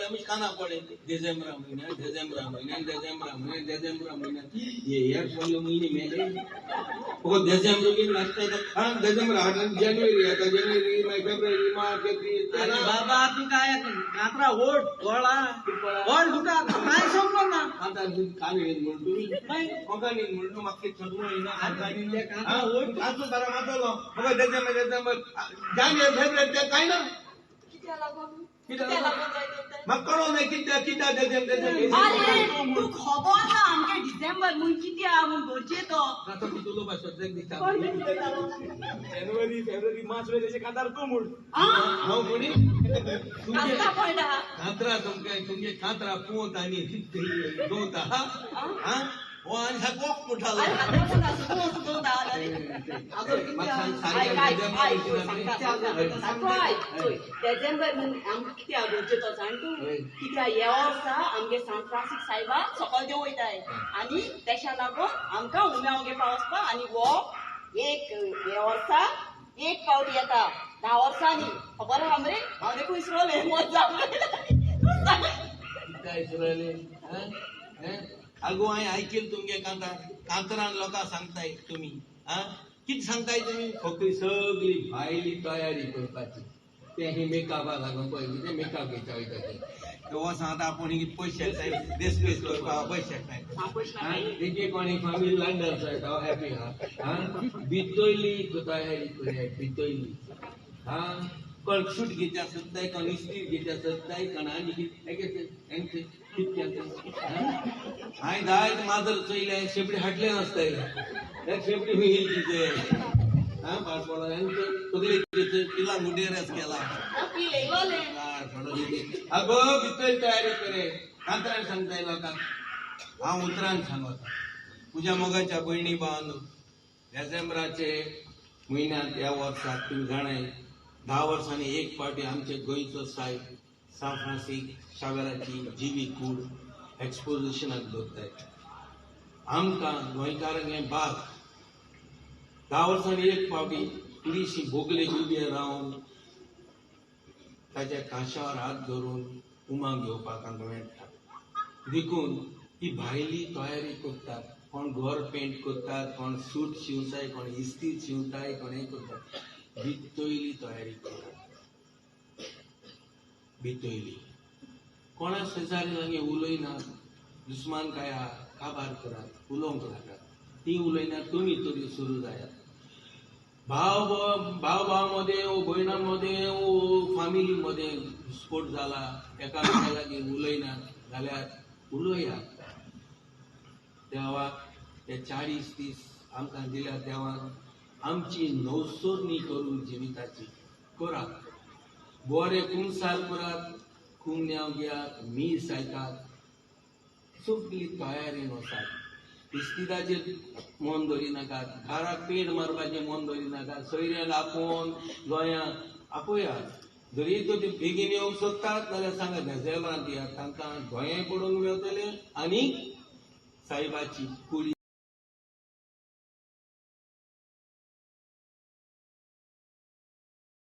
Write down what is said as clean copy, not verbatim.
आमी काना पडले डिसेंबरा म्हयन्यात, डिसेंबरा म्हयन्यात, डिसेंबरा म्हयन्यात, डिसेंबरा म्हयन्यात. हे हे पयले म्हयने मेले. हो डिसेंबर बीन नासता. हा, डिसेंबर आहा, जानेवारी येता, जानेवारी मागीर फेब्रुवारी, मार्च, एप्रील. अरे बाबा, तू काय कांतरा ओढ गोळा ओढ, तुका काय समजलं ना? आता कान येईल म्हणून तुम्ही मागीर कोंकणी म्हणून म्हाका सगळं येना. अरे, ते कांतरा ओढ. आजून तारा मातलो म्हाका डिसेंबर, डिसेंबर, जानेवारी, फेब्रुवारी ते काय ना. कित्या लागून? कित्या कित्या लागून? लागून जाय तर तें? म्हाका कळों नाय कित्या कित्या डिसेंबर डिसेंबर. अरे, तू खबर ना आमगे डिसेंबर म्हूण कित्या म्हूण गरजे तो. आता तू तुलो सब्जेक्ट दिसता. कोण कितें उलयतालो? जानेवारी, फेब्रुवारी, मार्च वे तेजे कांतार तूं म्हूण. आं? हांव म्हणी कांतरा पडला. कांतरा तुमगे तुमगे कांतरा पोंत आनी दोत आहा. हा, हो आनी सारको म्हणटालो. अरे, कांतरा पूण आसा, तूं दोत आहा रे. आयक आयक आयक, सांगता सांगता, सारको आयक. चोय, डिसेंबर म्हूण आमकां कित्याक गरजे तो जाण तूं? कित्याक ह्या वर्सा आमगे सान फ्रांसीस सायबा सकल देंव वयताय आनी तेशा लागून आमकां उम्या घेवपा वचपा. आनी हो एक हे वर्सा एक फावट येता 10 वर्सांनी, खबर आहा मरे? हांव देखून विसरोलें, मत जावं. कित्याक इसरले? आगो, हांवें आयकील तुमगे कांतार. कांतरान लोकां सांगताय तुमी. आं, कितें सांगताय तुमी? फक्त सगळी भायली तयारी करपाची. ते ही मेकअपा लागून पळय कितें मेकअप घेता वयता ते. ते वोस आतां आपूण ही पयशे येताय, देस करपाक पयशे येताय. एक कोणी फामिली लंडन जाय, हांव हॅपी. हा हा, भितरली तयारी करया भितरली. हा, कोण सूट घेत्या सोदताय, कोण इस्त्री घेत्या सोदताय, कोण आनी कितें कितक्या. हांवें जायत माजर चोयलें, शेपडी हाडलें नासताय. शेपडी खंय येयली तिचे? हा, पाड पडो, सगळे पिला मुडेरच केला. अगो, भितर तयारी करे कांतरान सांगताय लोकांक, हांव उतरान सांगता. तुज्या मोगाच्या भयणी भावांनो, डिसेंबराचे म्हयन्यांत ह्या वर्साक तुमी जाणाय, 10 वर्सांनी एक फावटी आमचे गोंयचो सायब सान फ्रांसीक शावेराची जिवी कूड एक्सपोजिशनाक दवरताय. आमकां गोंयकारांक हें भाग, 10 वर्सांनी एक फावटी पुलिशी बोगलेक उबे रावन ताच्या कांशावर हात धरून उमांग घेवपाक आमकां मेळटा. देखून ही भायली तयारी करतात. कोण घर पेंट करतात, कोण सूट शिंवताय, कोण इस्त्री शिंवताय, कोण हें करतात. भितयली तयारी करतात भितयली. कोणा शेजारी लागीं उलयनात, दुस्मान काय आहा काबार करात, उलोवंक लागात. ती उलयनात, तुमी तरी सुरू जायात. भाव भाव भाव मध्ये ओ भयणा मध्ये ओ फामिली मध्ये स्फोट जाला, एकामेका लागीं उलयनात जाल्यार उलयात. देवाक हे 40 दीस आमकां दिल्या देवान, आमची नवसोरणी करून जिविताची करात. बरे कुमसार करात, कुमन्यांव घेयात, मीस आयकात, सगळी तयारेन वसात. इस्तिदाचेर मन दवरिनाकात, घराक पेंट मारपाचें मन दवरिनाकात. सोयऱ्यांक आपोवन गोंयांत आपोयात. जरी तर ती बेगीन येवंक सोदतात जाल्यार सांगात, देजेब्रांत येयात. तांकां गोंयांय पडूंक मेवतलें आनी सायबाची कुडी